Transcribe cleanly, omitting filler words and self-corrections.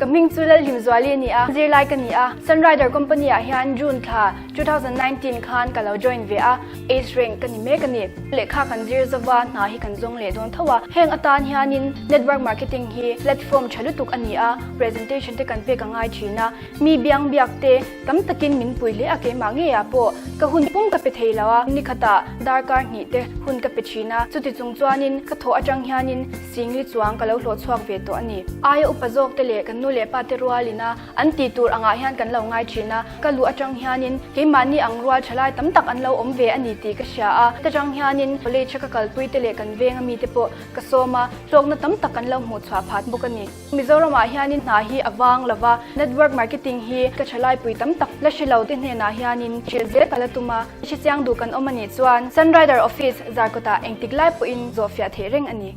Ka hming chu Lalhlimzuali a ni a, zirlai ka ni a. Sunrider company ah hian June thla 2019 khan ka lo join ve a, Ace rank ka ni mek a ni. Lehkha kan zir zova hna hi kan zawng leh dawn tho a, heng atan hianin network marketing hi platform tha lutuk a ni a, presentation te kan pek a ngai thin a, mi biang biak te tam takin min pui hle a keimah ngeiah pawh ka hun pum ka pe thei lo a, nikhatah darkar hnih te hun ka pe thin a, chuti chung chuanin ka thawh atang hianin Singli chuang ka lo hlawh chhuak ve tawh a ni. Aia upa zawk te leh kan nu leh pa te rualin a an tih tur angah hian kan lo ngai thin a, ka luh atang hianin keimahni ang rual tha lai tam tak an lo awm ve a ni tih ka hria a, ta tang hianin college a ka kalpui te leh kan veng ami te pawh ka sawm a, hlawkna tam tak kan lo hmuh chhuah phat bawk a ni. Mizoramah hianin hna hi a vang lo va, network marketing hi ka tha laipui tam tak la hre lo te hnenah hianin hrilh zel ka la tum a, hre chiang duh kan awm a nih chuan Sunrider Office Zarkawtah engtik lai pawhin zawhfiah theih reng a ni.